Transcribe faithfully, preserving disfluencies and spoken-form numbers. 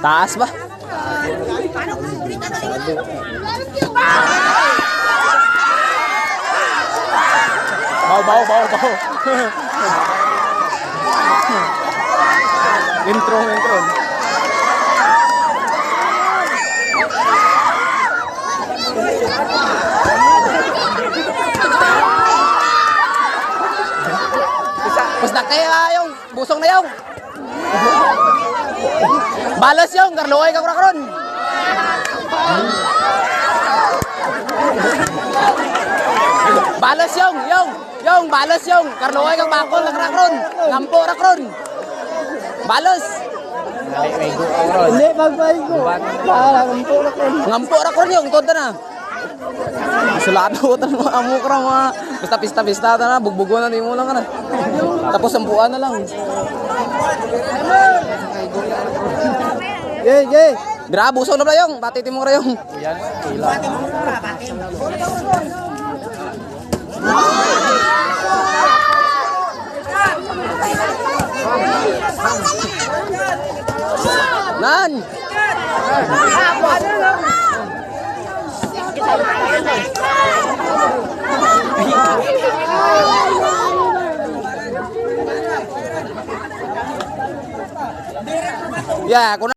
Taas ba? Baw, baw, baw, baw. Intro, intro. Pus na kaya yung busong na yung. Balos yung, karluoy ka kura karon. Balos yung, yung, yung, balos yung, karluoy ka bakol, kura karon. Ngampo ra karon. Balos. Hindi, magpaigo. Ah, ngampo ra karon. Ngampo ra karon yung, tonta na. Sulado ta mga amo kara mga basta pista-pista ta na, bugbugon na nimo lang kana. Tapos sampuan na lang. Ge, ge. Bira, buso na pala yung, bati timo ra yung. Nan. Ya, ako na.